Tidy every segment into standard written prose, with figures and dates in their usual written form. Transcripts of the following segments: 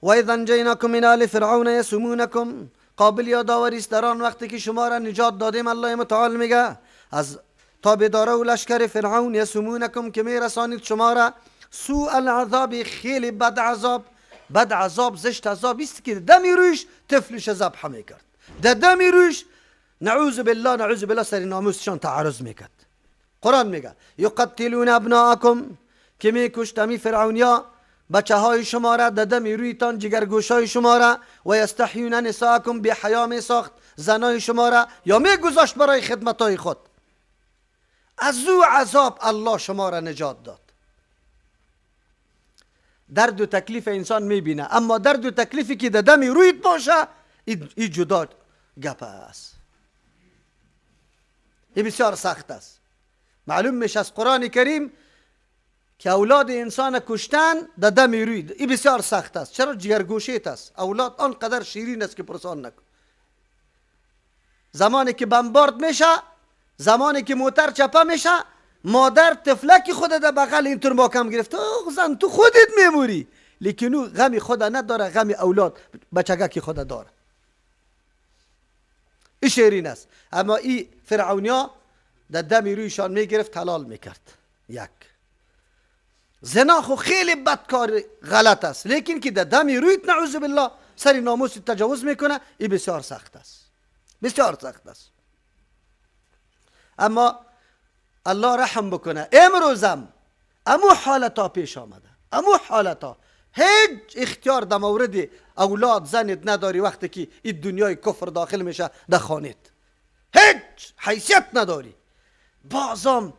و اذ انجیناکم من آل فرعون یسومونکم، قابل یادآوری است در آن وقتی که شما را نجات دادیم. الله متعال میگه از تابعداره و لشکر فرعون، یسومونکم که میرسانید شما را، سوء العذاب خیلی بد عذاب. بد عذاب زشت عذاب است که دمی رویش طفلش ذبح میکرد، در دمی رویش نعوذ بالله نعوذ بالله سر ناموسشان تعرض میکرد. قرآن میگه یقتلون ابناءکم که میکشت امی فرعونیا بچه های شما را در دم رویتان، جگرگوش های شما را، و یستحیون نساءکم بی حیا می ساخت زنای شما را یا می گذاشت برای خدمت های خود. از او عذاب الله شما را نجات داد. درد و تکلیف انسان میبینه، اما درد و تکلیفی که در دم رویت باشه ای جدا گپ است، ای بسیار سخت است. معلوم میشه از قرآن کریم که اولاد انسان کشتن در دم روی ای بسیار سخت است. چرا؟ جگرگوشیت است. اولاد آنقدر شیرین است که پرسان نکن. زمانی که بمبارد میشه، زمانی که موتر چپه میشه، مادر طفلک خود در بغل اینطور محکم گرفت، اوه زن تو خودت میموری، لیکن او غم خود نداره، غم اولاد بچگک خود داره. ای شیرین است. اما ای فرعونیا در دم رویشان میگرفت حلال میکرد. یک زنا خو خیلی بدکار غلط است، لیکن که در دم رویت نعوذ بالله سر ناموس تجاوز میکنه، ای بسیار سخت است، بسیار سخت است. اما الله رحم بکنه، امروزم امو حالتا پیش آمده، امو حالتا هیچ اختیار در مورد اولاد زنت نداری. وقتی که این دنیای کفر داخل میشه در خانت هیچ حیثیت نداری. بازم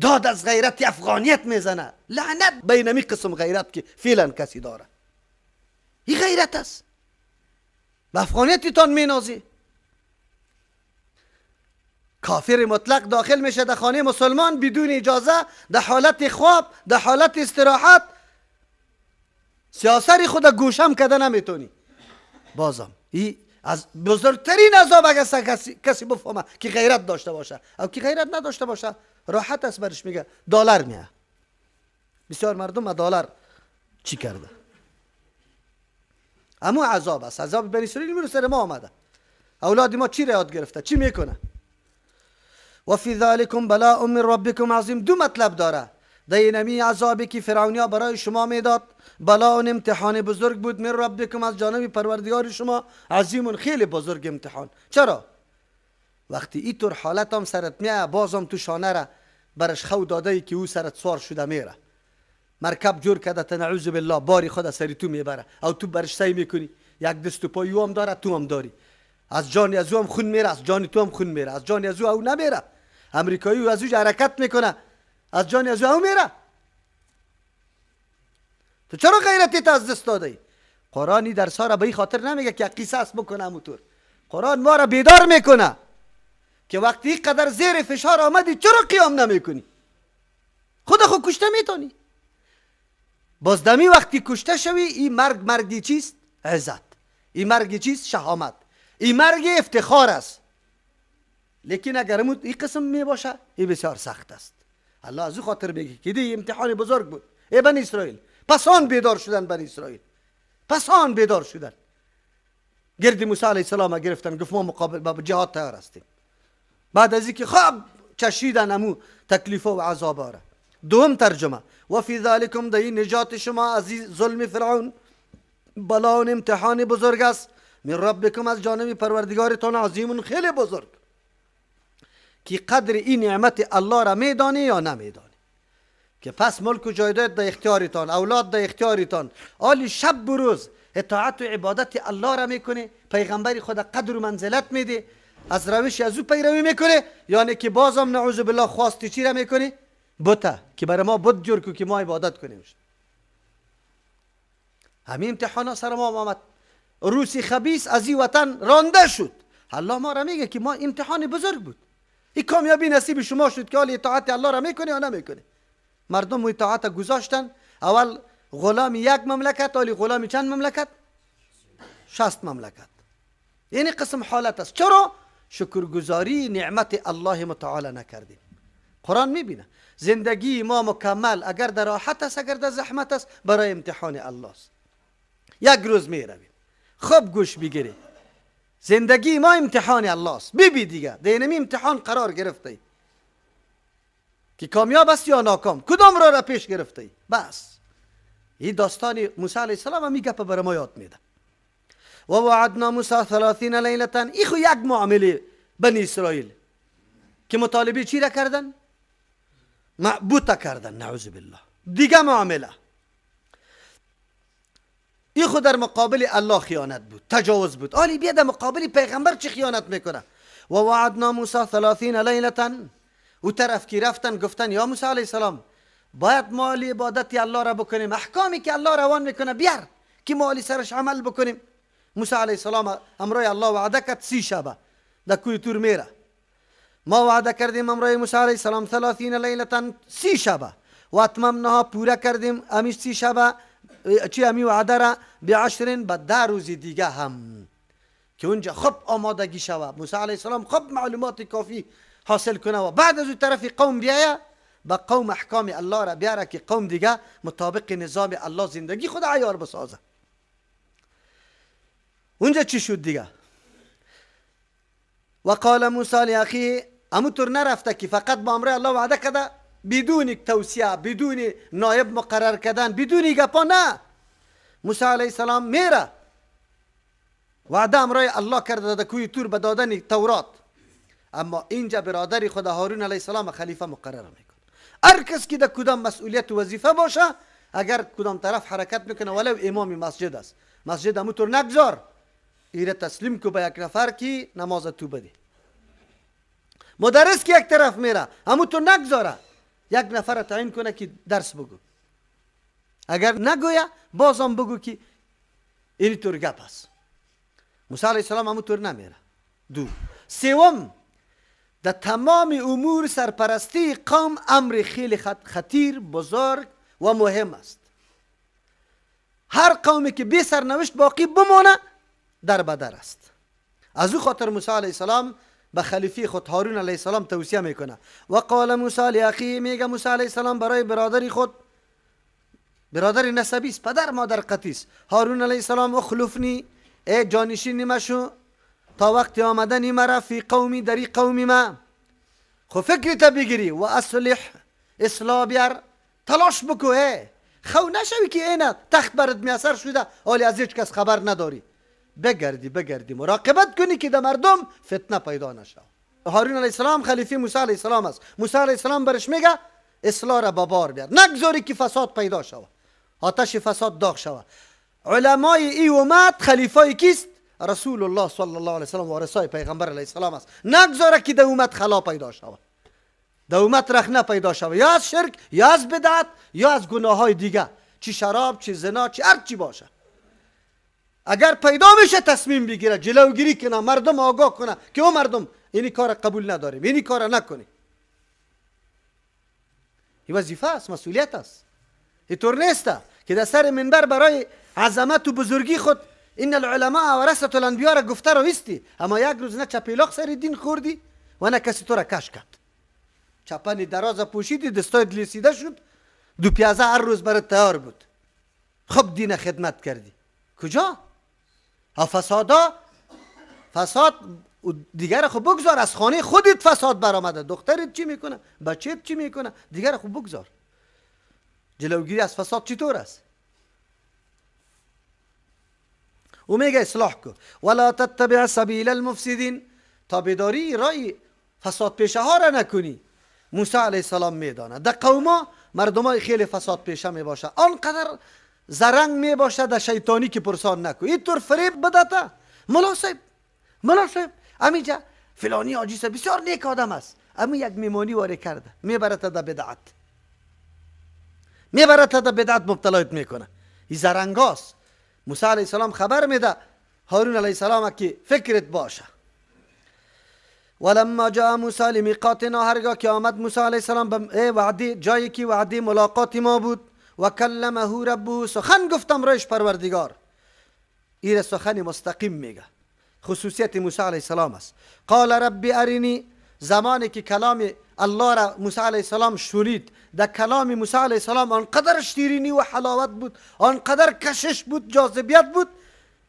داد از غیرت افغانیت میزنه. لعنت بین می قسم غیرت که فعلا کسی داره. این غیرت است، به افغانیتتان مینازی. کافر مطلق داخل میشه در خانه مسلمان بدون اجازه، در حالت خواب، در حالت استراحت، سیاسری خود گوشم کده نمیتونی. بازم ای از بزرگترین عذاب اگر کسی بفهمه که غیرت داشته باشه او که غیرت نداشته باشه راحت است برش، میگه دلار میه. بسیار مردم دلار چی کرده؟ امو عذاب است، عذاب بنی اسرائیل میره سر ما آمده. اولاد ما چی را یاد گرفته؟ چی میکنه؟ و فی ذلکم بلاء من ربکم عظیم. دو مطلب داره در اینمی عذابی که فرعونیا برای شما میداد، بلاء امتحان بزرگ بود، من ربکم از جانب پروردگار شما، عظیم خیلی بزرگ امتحان. چرا؟ وقتی اینطور حالت هم سرت میه، بازم تو شانه را برش خو داده ای که او سرت سوار شده میره، مرکب جور کرده تا نعوذ بالله باری خود سری تو میبره، او تو برش سعی میکنی، یک دست و پای او هم داره تو هم داری، از جان از او هم خون میره، از جان تو هم خون میره، از جان از او او نمیره. امریکایی از او حرکت میکنه، از جان از او میره. تو چرا غیرتت از دست داده ای؟ قرآن درس ها را به این خاطر نمیگه که قصاص بکنه. همونطور قرآن ما را بیدار میکنه که وقتی قدر زیر فشار آمدی چرا قیام نمیکنی؟ خود خود کشته میتونی. باز دمی وقتی کشته شوی، این مرگ مرگی چیست؟ عزت. این مرگ چیست؟ شهامت. این مرگ افتخار است. لیکن اگر این قسم می باشه این بسیار سخت است. الله از او خاطر میگه که دی امتحان بزرگ بود ای بنی اسرائیل. پس آن بیدار شدن بنی اسرائیل، پس آن بیدار شدن، گرد موسی علیه السلام گرفتن، گفت ما مقابل با جهاد تیار هستیم. بعد از اینکه خواب چشیدن امو تکلیف و عذاب را. دوم ترجمه و فی ذلکم، در این نجات شما از ظلم فرعون بلا و امتحان بزرگ است، من ربکم از جانب پروردگارتان، عظیم خیلی بزرگ، که قدر این نعمت الله را میدانی یا نمیدانی، که پس ملک و جایداد در اختیارتان، اولاد در اختیارتان، آلی شب و روز اطاعت و عبادت الله را میکنه، پیغمبر خود قدر و منزلت میده، از روش از او پیروی میکنه، یعنی که بازم نعوذ بالله خواستی چی را میکنه؟ بته که برای ما بت جور کو که ما عبادت کنیم. همین امتحان ها سر ما آمد. روسی خبیث از این وطن رانده شد. الله ما را میگه که ما امتحان بزرگ بود، این کامیابی نصیب شما شد که حال اطاعت الله را میکنه یا نمیکنه. مردم اطاعت گذاشتن، اول غلام یک مملکت، حالی غلام چند مملکت؟ 60 مملکت. یعنی قسم حالت است. چرا؟ شکرگزاری نعمت الله متعال نکردیم. قرآن میبینه زندگی ما مکمل، اگر در راحت است اگر در زحمت است، برای امتحان الله است. یک روز میرویم، خوب گوش بگیری، زندگی ما امتحان الله است. ببین دیگه در اینمی امتحان قرار گرفته که کامیاب است یا ناکام، کدام را پیش گرفته. بس این داستان موسی علیه السلام هم گپ برای ما یاد میده. و وعدنا موسی 30 لیلة. ای خو یک معامله بنی اسرائیل که مطالبه چی را کردن؟ معبوطه کردن، نعوذ بالله. دیگه معامله ای خو در مقابل الله خیانت بود، تجاوز بود. آلی بیا در مقابل پیغمبر چی خیانت میکنه؟ و وعدنا موسی 30 لیلة. او طرف کی رفتن گفتن یا موسی علیه السلام باید مال عبادت الله را بکنیم، احکامی که الله روان میکنه بیار که مالی سرش عمل بکنیم. موسی علیه السلام امرای الله وعده کرد 30 شبه در کوه تور میره. ما وعده کردیم امرای موسی علیه السلام 30 لیلة 30 شبه و اتممناها پورا کردیم امی 30 شبه چی امی وعده را بعشر به 10 روز دیگه هم که اونجا خب آمادگی شوه، موسی علیه السلام خب معلومات کافی حاصل کنه و بعد از اون طرف قوم بیایه به قوم احکام الله را بیاره که قوم دیگه مطابق نظام الله زندگی خود عیار بسازه. اونجا چی شد دیگه؟ و قال موسی لاخیه، اموطور نرفته که فقط با امر الله وعده کرده بدون توصیه، بدون نایب مقرر کردن، بدون گپا. نه، موسی علیه السلام میره وعده امرای الله کرده در کوی تور به دادن تورات، اما اینجا برادر خود هارون علیه السلام خلیفه مقرر میکنه. هر کس که در کدام مسئولیت و وظیفه باشه، اگر کدام طرف حرکت میکنه ولو امام مسجد است، مسجد اموطور نگذار، ایره تسلیم کو به یک نفر که نماز تو بده. مدرس که یک طرف میره اموطور نگذاره، یک نفر تعیین کنه که درس بگو، اگر نگویه بازم بگو که این طور گپ است. موسی علیه السلام اموطور نمیره. دو سوم، در تمام امور سرپرستی قوم امر خیلی خطیر، بزرگ و مهم است. هر قومی که بی سرنوشت باقی بمانه در بدر است. از او خاطر موسی علیه السلام به خلیفه خود هارون علیه السلام توصیه میکنه. و قال موسی لاخیه، میگه موسی علیه السلام برای برادر خود، برادر نسبی است، پدر مادر قطعی است، هارون علیه السلام اخلفنی، ای جانشین مشو تا وقت آمدن مرا، فی قومی، در قوم ما. خو فکر تا بگیری و اصلح، اصلاح بیار، تلاش بکو، ای خو نشوی که اینه تخت برات میسر شده حالی از هیچ کس خبر نداری. بگردی بگردی مراقبت کنی که در مردم فتنه پیدا نشه. هارون علیه السلام خلیفه موسی علیه السلام است. موسی علیه السلام برش میگه اصلاح را بار بیار، نگذاری که فساد پیدا شوه، آتش فساد داغ شوه. علمای ای امت خلیفه کیست؟ رسول الله صلی الله علیه وسلم، وارثای پیغمبر علیه السلام است. نگذاره که در امت خلا پیدا شوه، در امت رخنه پیدا شوه، یا از شرک یا از بدعت یا از گناه های دیگه، چی شراب چی زنا چی هر چی باشه. اگر پیدا میشه تصمیم بگیره، جلوگیری کنه، مردم آگاه کنه که او مردم اینی کار قبول نداریم، اینی کار نکنیم. این وظیفه است، مسئولیت است. اینطور نیست که در سر منبر برای عظمت و بزرگی خود ان العلماء ورثه الانبیا را گفته رو ایستی، اما یک روز نه چپیلاق سر دین خوردی و نه کسی تو را کش کرد. چپن دراز پوشیدی، دستای لیسیده شد، دو پیازه هر روز برات تیار بود. خب دین خدمت کردی کجا؟ فسادا فساد دیگر خب بگذار، از خانه خودت فساد برآمده، دخترت چی میکنه، بچهت چی میکنه، دیگر خب بگذار. جلوگیری از فساد چطور است؟ او میگه اصلاح کن. ولا تتبع سبیل المفسدین، تابعداری رای فساد پیشه ها را نکنی. موسی علیه السلام میدانه در قوما مردمای خیلی فساد پیشه میباشه، آنقدر زرنگ میباشه در شیطانی که پرسان نکن، اینطور فریب بدته. ملا صاحب، ملا صاحب امیجا فلانی حاجی صاحب بسیار نیک آدم است، اما یک میمانی واره کرده میبرد در بدعت، میبرد در بدعت مبتلایت میکنه. این زرنگاست. موسی علیه السلام خبر میده هارون علیه السلام که فکرت باشه. ولما جاء موسی لمیقاتنا، هرگاه که آمد موسی علیه السلام به وعده، جایی که وعده ملاقات ما بود، و کلمه ربه، سخن گفتم رایش پروردگار. این سخن مستقیم میگه، خصوصیت موسی علیه السلام است. قال رب ارنی، زمانی که کلام الله را موسی علیه السلام شنید، در کلام موسی علیه السلام آنقدر شیرینی و حلاوت بود، آنقدر کشش بود، جاذبیت بود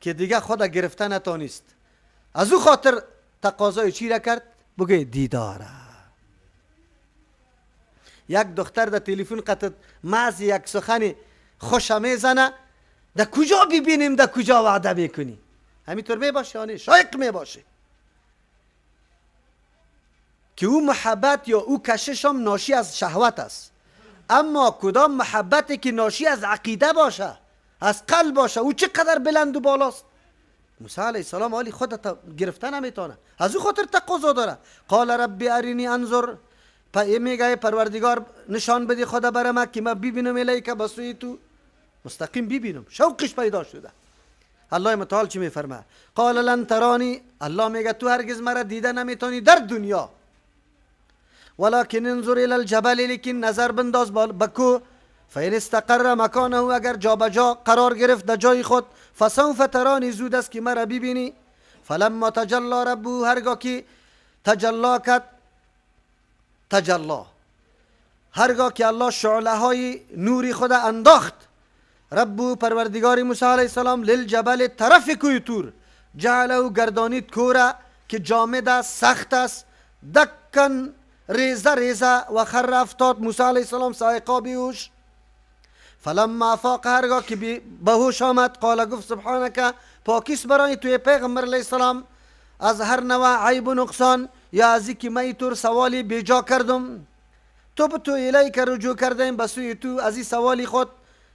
که دیگه خود گرفته نتانست. از او خاطر تقاضای چی را کرد؟ بگه دیداره. یک دختر در تلفن قطع محض یک سخن خوش میزنه، در کجا ببینیم، در کجا وعده میکنی؟ همینطور میباشه یا نه؟ شایق میباشه که او محبت یا او کشش هم ناشی از شهوت است. اما کدام محبتی که ناشی از عقیده باشه، از قلب باشه، او چقدر بلند و بالاست. موسی علیه السلام حالی خود گرفته نمیتونه، از او خاطر تقاضا داره. قال رب ارینی انظر، میگه پروردگار نشان بده خدا برای من که من ببینم الیک، به سوی تو مستقیم ببینم، شوقش پیدا شده. الله متعال چی میفرمه؟ قال لن ترانی، الله میگه تو هرگز مرا دیده نمیتونی در دنیا، ولكن انظر الى الجبل، لیکن نظر بنداز به کوه، فإن استقر مکانه، اگر جابجا قرار گرفت در جای خود، فسوف ترانی، زود است که مرا ببینی. فلما تجلی ربه، هرگاه که تجلا کرد، تجلا، هرگاه که الله شعله های نوری خود انداخت، ربو پروردگار موسی علیه السلام للجبل، طرف کوه تور، جعله گردانید کوره که جامد است، سخت است، دکن ریزه ریزه، و خر افتاد موسی علیه السلام صاعقه بیهوش. فلما افاق، هرگاه که بهوش آمد، قال گفت سبحانک، پاکیست برای توی پیغمبر علیه السلام از هر نوع عیب و نقصان، یا از اینکه من اینطور سوالی بیجا کردم، تبت الیک، رجوع کردیم به سوی تو از این سوالی خود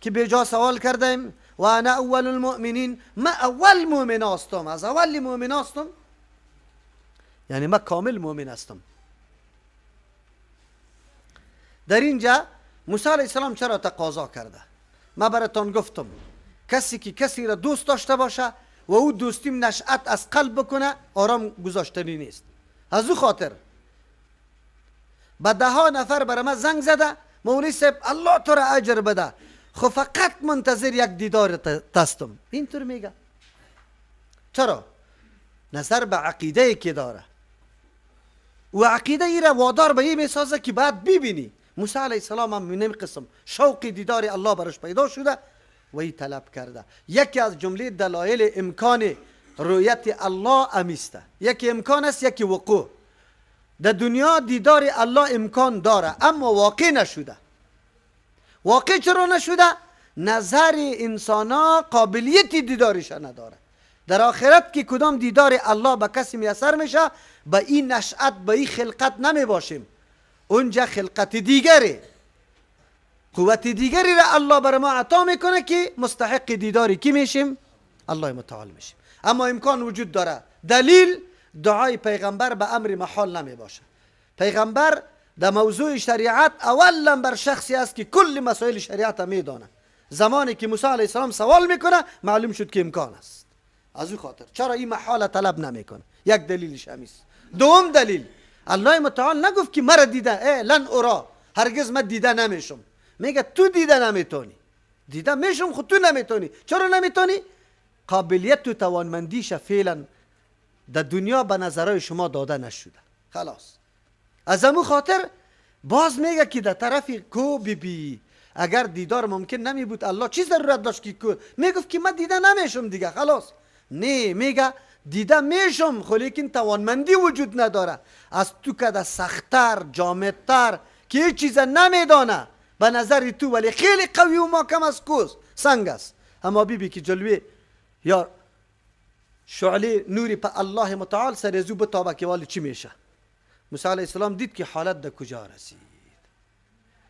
که بیجا سوال کردیم، و انا اول المؤمنین، ما اول مؤمن هستم، از اول مؤمن هستم، یعنی ما کامل مؤمن هستم. در اینجا موسی علیه السلام چرا تقاضا کرده؟ ما براتان گفتم کسی که کسی را دوست داشته باشه و او دوستیم نشأت از قلب بکنه، آرام گذاشتنی نیست. از او خاطر به ده ها نفر برای ما زنگ زده، مولوی صاحب الله تو را اجر بده، خب فقط منتظر یک دیدار تستم. اینطور میگه. چرا؟ نظر به عقیده که داره و عقیده ای را وادار به این میسازه که بعد ببینی. موسی علیه السلام هم نمی قسم شوق دیدار الله برش پیدا شده و ای طلب کرده. یکی از جمله دلایل امکان رؤیت الله امیسته. یکی امکان است، یکی وقوع. در دنیا دیدار الله امکان داره اما واقع نشده. واقع چرا نشده؟ نظر انسان ها قابلیت دیدارش نداره. در آخرت که کدام دیدار الله به کسی میسر میشه، به این نشأت، به این خلقت نمی باشیم. اونجا خلقت دیگری، قوت دیگری را الله بر ما عطا میکنه که مستحق دیداری کی میشیم؟ الله متعال میشیم. اما امکان وجود داره. دلیل دعای پیغمبر به امر محال نمی باشه. پیغمبر در موضوع شریعت اولا بر شخصی است که کل مسائل شریعت میدانه. زمانی که موسی علیه السلام سوال میکنه معلوم شد که امکان است. از او خاطر چرا این محال طلب نمیکنه؟ یک دلیلش همیست. دوم دلیل، الله متعال نگفت که مرا دیده، ای لن ارا، هرگز من دیده نمیشم. میگه تو دیده نمیتونی، دیده میشم خود تو نمیتونی. چرا نمیتونی؟ قابلیت و توانمندیش فعلا در دنیا به نظرهای شما داده نشده. خلاص از امو خاطر باز میگه که در طرف کو بی اگر دیدار ممکن نمی بود الله چی ضرورت داشت که کو؟ میگفت که من دیده نمیشم دیگه خلاص. نه، میگه دیده میشم خو لیکن توانمندی وجود نداره. از تو که سختتر، جامدتر که هیچ چیز نمیدانه به نظر تو، ولی خیلی قوی و محکم از کوز سنگ است. اما بی که جلوی یا شعله نوری په الله متعال سر زو بتابه که والی چی میشه. موسی علیه السلام دید که حالت در کجا رسید.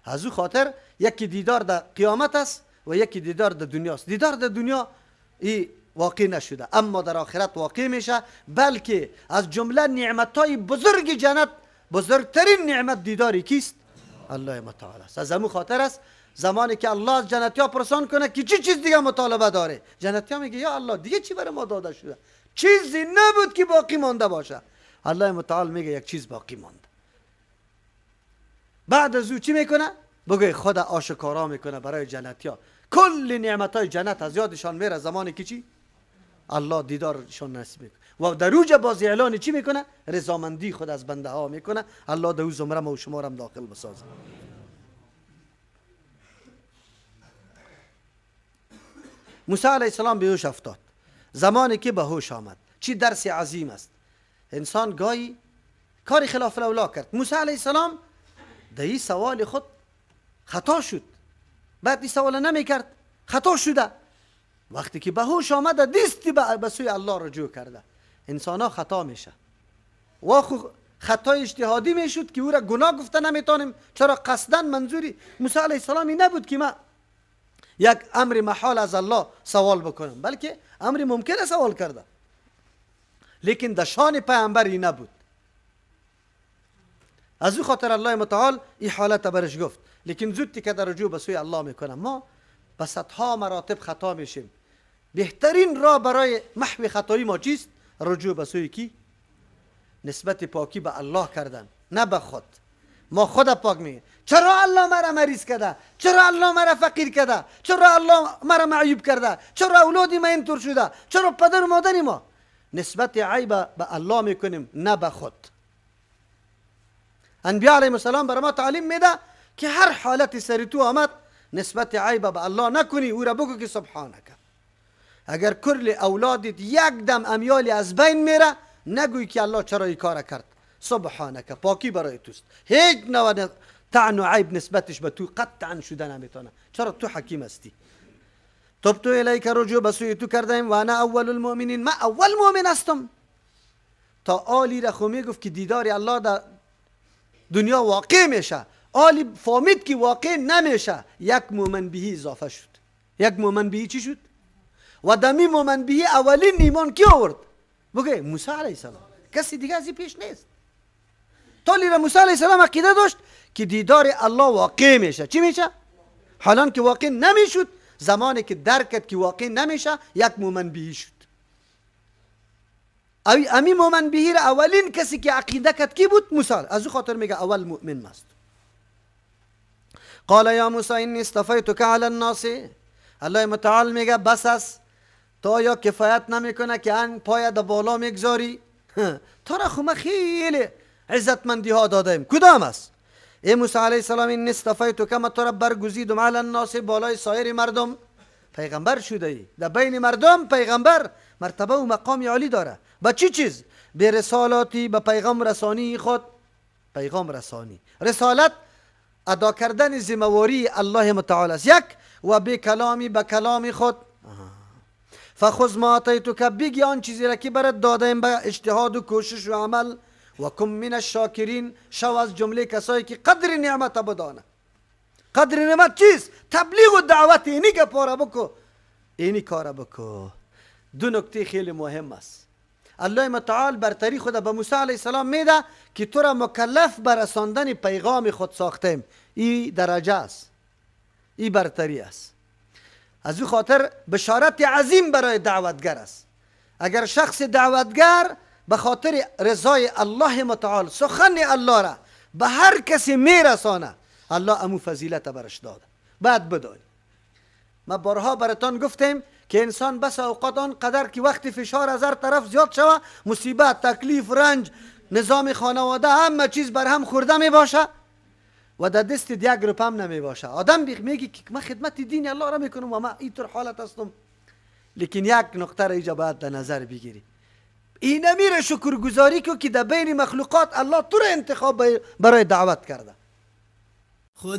از او خاطر یکی دیدار در قیامت است و یکی دیدار در دنیا است. دیدار در دنیا ای واقع نشده اما در آخرت واقع میشه، بلکه از جمله نعمتهای بزرگ جنت، بزرگترین نعمت دیداری کیست؟ الله متعال است. از امو خاطر است زمانی که الله از جنتی ها پرسان کنه که چی چیز دیگه مطالبه داره، جنتی ها میگه یا الله دیگه چی برای ما داده شده؟ چیزی نبود که باقی مانده باشه. الله متعال میگه یک چیز باقی مانده. بعد از او چی میکنه؟ بگه خدا آشکارا میکنه برای جنتی ها. کل نعمت های جنت از یادشان میره زمانی که چی؟ الله دیدارشان نصیب میکنه و در اوج باز اعلان چی میکنه؟ رضامندی خود از بنده ها میکنه. الله در او زمره ما و شما را داخل بسازه. موسی علیه السلام به هوش افتاد. زمانی که به هوش آمد چی درس عظیم است. انسان گاهی کاری خلاف الاولا کرد. موسی علیه السلام در این سوال خود خطا شد. بعد این سوال نمیکرد، خطا شده. وقتی که به هوش آمده دستی به سوی الله رجوع کرده. انسان ها خطا میشه و خطای اجتهادی میشد که او را گناه گفته نمیتونیم. چرا؟ قصدن منظوری موسی علیه السلام نبود که ما یک امر محال از الله سوال بکنم، بلکه امر ممکنه سوال کرده، لیکن در شان پیامبری نبود. از او خاطر الله متعال این حالت برش گفت. لیکن زود که در رجوع به سوی الله میکنم، ما به صدها مراتب خطا میشیم. بهترین راه برای محو خطایی ما چیست؟ رجوع به سوی کی؟ نسبت پاکی به الله کردن، نه به خود. ما خود پاک میگیم. چرا الله مرا مریض کرده؟ چرا الله مرا فقیر کرده؟ چرا الله مرا معیوب کرده؟ چرا اولادی ما اینطور شده؟ چرا پدر و مادر ما؟ نسبت عیب به الله میکنیم، نه به خود. انبیاء علیهم السلام برای ما تعلیم میده که هر حالت سری تو آمد نسبت عیب به الله نکنی، او را بگو که سبحانک. اگر کل اولادت یک دم امیالی از بین میره، نگوی که الله چرا این کار کرد. سبحانک، پاکی برای توست. هیچ نوع طعن و عیب نسبتش به تو قطعا شده نمیتونه. چرا؟ تو حکیم هستی. تبت الیک، رجوع به سوی تو کردیم. و انا اول المؤمنین، ما اول مؤمن هستم. تا آلی را خو میگفت که دیدار الله در دنیا واقع میشه، آلی فهمید که واقع نمیشه، یک مؤمن بهی اضافه شد. یک مؤمن بهی چی شد؟ و دمی مؤمن بهی اولین ایمان کی آورد؟ بگه موسی علیه السلام. کسی دیگه از این پیش نیست. تا را موسی علیه السلام عقیده داشت که دیدار الله واقع میشه. چی میشه؟ حالان که واقع نمیشد، زمانی که درک کرد که واقع نمیشه، یک مؤمن بهی شد. امی مؤمن بهی را اولین کسی که عقیده کرد کی بود؟ موسی. از او خاطر میگه اول مؤمن ماست. قال یا موسی انی اصطفیتک علی الناس. الله متعال میگه بس است، تا یا کفایت نمیکنه که ان پای در بالا میگذاری. تو را خو ما خیلی عزتمندی ها دادیم. کدام است؟ ای موسی علیه السلام انی اصطفیتک، ما تو را برگزیدم علی الناس، بالای سایر مردم. پیغمبر شده ای، در بین مردم پیغمبر مرتبه و مقام عالی داره. با چی چیز؟ به رسالاتی، به پیغام رسانی خود. پیغام رسانی، رسالت ادا کردن ذمه‌واری الله متعال است. یک، و به کلامی، به کلام خود. فخذ ما آتیتک، بگی آن چیزی را که برات دادیم به اجتهاد و کوشش و عمل. و کن من الشاکرین، شو از جمله کسایی که قدر نعمت بدانه. قدر نعمت چیست؟ تبلیغ و دعوت. اینی که پاره بکو، اینی کار بکو. دو نکته خیلی مهم است. الله متعال برتری خود به موسی علیه السلام میده که تو را مکلف بر رساندن پیغام خود ساختیم. این درجه است، این برتری است. از او خاطر بشارت عظیم برای دعوتگر است. اگر شخص دعوتگر به خاطر رضای الله متعال سخن الله را به هر کسی میرسانه، الله امو فضیلت برش داده. بعد بدانی، ما بارها براتان گفتیم که انسان بس اوقات آن قدر که وقتی فشار از هر طرف زیاد شوه، مصیبت، تکلیف، رنج، نظام خانواده، همه چیز بر هم خورده می باشه و در دست یک روپه هم نمی باشه. آدم میگه که من خدمت دین الله را میکنم و من اینطور حالت هستم. لیکن یک نقطه را اینجا باید در نظر بگیری، این میره شکرگزاری کو که در بین مخلوقات الله تو را انتخاب برای دعوت کرده. خدا